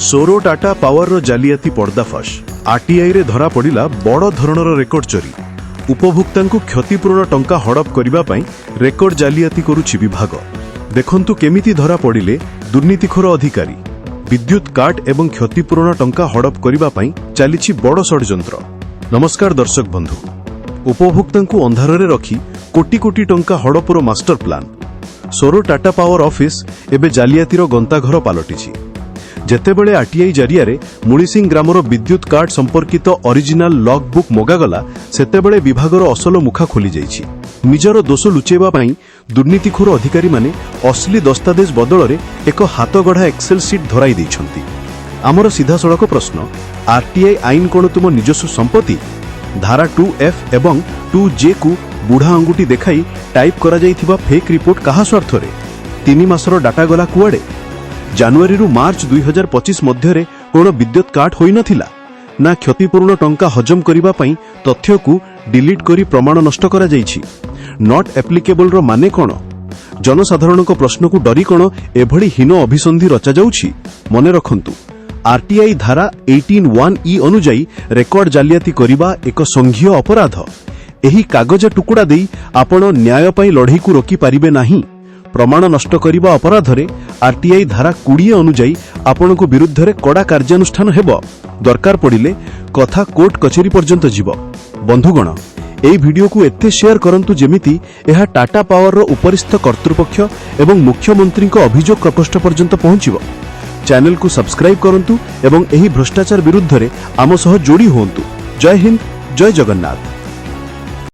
Sorrow Tata ପାୱାରର ଜାଲିଆତି ପର୍ଦ୍ଦାଫାଶ। ଆରଟିଆଇରେ ଧରା ପଡ଼ିଲା ବଡ଼ ଧରଣର ରେକର୍ଡ ଚୋରି। ଉପଭୋକ୍ତାଙ୍କୁ କ୍ଷତିପୂରଣ ଟଙ୍କା ହଡପ କରିବା ପାଇଁ ରେକର୍ଡ ଜାଲିଆତି କରୁଛି ବିଭାଗ। ଦେଖନ୍ତୁ କେମିତି ଧରା ପଡ଼ିଲେ ଦୁର୍ନୀତିଖୋର ଅଧିକାରୀ। ବିଦ୍ୟୁତ କାଟ ଏବଂ କ୍ଷତିପୂରଣ ଟଙ୍କା ହଡପ କରିବା ପାଇଁ ଚାଲିଛି ବଡ଼ ଷଡ଼ଯନ୍ତ୍ର। ନମସ୍କାର ଦର୍ଶକ ବନ୍ଧୁ। ଉପଭୋକ୍ତାଙ୍କୁ ଅନ୍ଧାରରେ ରଖି କୋଟି କୋଟି ଟଙ୍କା ହଡପର master plan. Soro Tata power office ଏବେ ଜାଲିଆତିର ଗନ୍ତାଘର ପାଲଟିଛି। ଯେତେବେଳେ ଆରଟିଆଇ ଜରିଆରେ ମୁଳିସିଂ ଗ୍ରାମର ବିଦ୍ୟୁତ କାଟ ସମ୍ପର୍କିତ ଅରିଜିନାଲ ଲଗ୍ ବୁକ୍ ମଗାଗଲା, ସେତେବେଳେ ବିଭାଗର ଅସଲ ମୁଖା ଖୋଲିଯାଇଛି। ନିଜର ଦୋଷ ଲୁଚେଇବା ପାଇଁ ଦୁର୍ନୀତିଖୋର ଅଧିକାରୀମାନେ ଅସଲି ଦସ୍ତାବେଜ ବଦଳରେ ଏକ ହାତଗଢ଼ା ଏକ୍ସେଲ ସିଟ୍ ଧରାଇ ଦେଇଛନ୍ତି। ଆମର ସିଧାସଳଖ ପ୍ରଶ୍ନ, ଆରଟିଆଇ ଆଇନ କ'ଣ ତୁମ ନିଜସ୍ୱ ସମ୍ପତ୍ତି? ଧାରା 2F ଏବଂ 2Jକୁ ବୁଢ଼ା ଆଙ୍ଗୁଠି ଦେଖାଇ ଟାଇପ୍ କରାଯାଇଥିବା ଫେକ୍ ରିପୋର୍ଟ କାହା ସ୍ୱାର୍ଥରେ? 3 ମାସର ଡାଟା ଗଲା କୁଆଡ଼େ? ଜାନୁଆରୀରୁ ମାର୍ଚ୍ଚ 2025 ମଧ୍ୟରେ କ'ଣ ବିଦ୍ୟୁତ କାଟ ହୋଇନଥିଲା ନା କ୍ଷତିପୂରଣ ଟଙ୍କା ହଜମ କରିବା ପାଇଁ ତଥ୍ୟକୁ ଡିଲିଟ୍ କରି ପ୍ରମାଣ ନଷ୍ଟ କରାଯାଇଛି? Not ଆପ୍ଲିକେବଲର ମାନେ କ'ଣ? ଜନସାଧାରଣଙ୍କ ପ୍ରଶ୍ନକୁ ଡରି କ'ଣ ଏଭଳି ହୀନ ଅଭିସନ୍ଧି ରଚାଯାଉଛି? ମନେ ରଖନ୍ତୁ, ଆରଟିଆଇ ଧାରା 18(1)(e) ଅନୁଯାୟୀ ରେକର୍ଡ ଜାଲିଆତି କରିବା ଏକ ସଂଜ୍ଞେୟ ଅପରାଧ। ଏହି କାଗଜ ଟୁକୁଡ଼ା ଦେଇ ଆପଣ ନ୍ୟାୟ ପାଇଁ ଲଢ଼େଇକୁ ରୋକିପାରିବେ ନାହିଁ। ପ୍ରମାଣ ନଷ୍ଟ କରିବା ଅପରାଧରେ ଆରଟିଆଇ ଧାରା 20 ଅନୁଯାୟୀ ଆପଣଙ୍କ ବିରୁଦ୍ଧରେ କଡ଼ା କାର୍ଯ୍ୟାନୁଷ୍ଠାନ ହେବ। ଦରକାର ପଡ଼ିଲେ କଥା କୋର୍ଟ କଚେରୀ ପର୍ଯ୍ୟନ୍ତ ଯିବ। ବନ୍ଧୁଗଣ, ଏହି ଭିଡିଓକୁ ଏତେ ସେୟାର କରନ୍ତୁ ଯେମିତି ଏହା ଟାଟା ପାୱାରର ଉପରିସ୍ଥ କର୍ତ୍ତୃପକ୍ଷ ଏବଂ ମୁଖ୍ୟମନ୍ତ୍ରୀଙ୍କ ଅଭିଯୋଗ ପ୍ରକୋଷ୍ଠ ପର୍ଯ୍ୟନ୍ତ ପହଞ୍ଚିବ। ଚ୍ୟାନେଲକୁ ସବସ୍କ୍ରାଇବ କରନ୍ତୁ ଏବଂ ଏହି ଭ୍ରଷ୍ଟାଚାର ବିରୁଦ୍ଧରେ ଆମ ସହ ଯୋଡ଼ି ହୁଅନ୍ତୁ। ଜୟ ହିନ୍ଦ, ଜୟ ଜଗନ୍ନାଥ।